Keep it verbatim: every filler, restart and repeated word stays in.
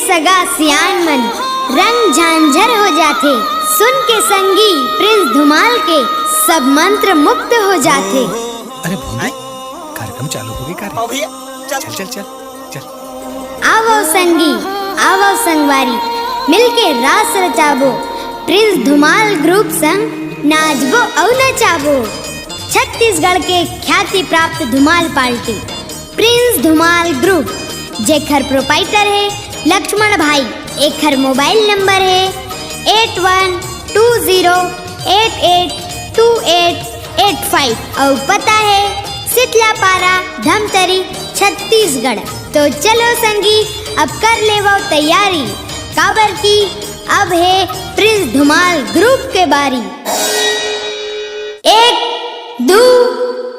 सगा सियान मन रंग झांझर हो जाथे। सुन के संगी प्रिंस धुमाल के सब मंत्र मुक्त हो जाथे। अरे भोंदू, कार्यक्रम चालू हो गए का रे? हाँ भैया, चल। चल चल चल चल। आवो संगी, आवो संगवारी, मिलके रास रचाबो। प्रिंस धुमाल ग्रुप संग नाचबो अउ नचाबो। छत्तीसगढ़ के ख्याति प्राप्त Dhumal party Prince Dhumal group, जेखर प्रोपाइटर हे लक्ष्मण भाई। एखर मोबाइल नंबर हे eight one two zero eight eight two eight eight five अउ पता हे शीतलापारा, धमतरी, छत्तीसगढ़। तो चलो संगी, अब कर लेवो तैयारी, काबर की अब हे प्रिंस धुमाल ग्रुप के बारी। एक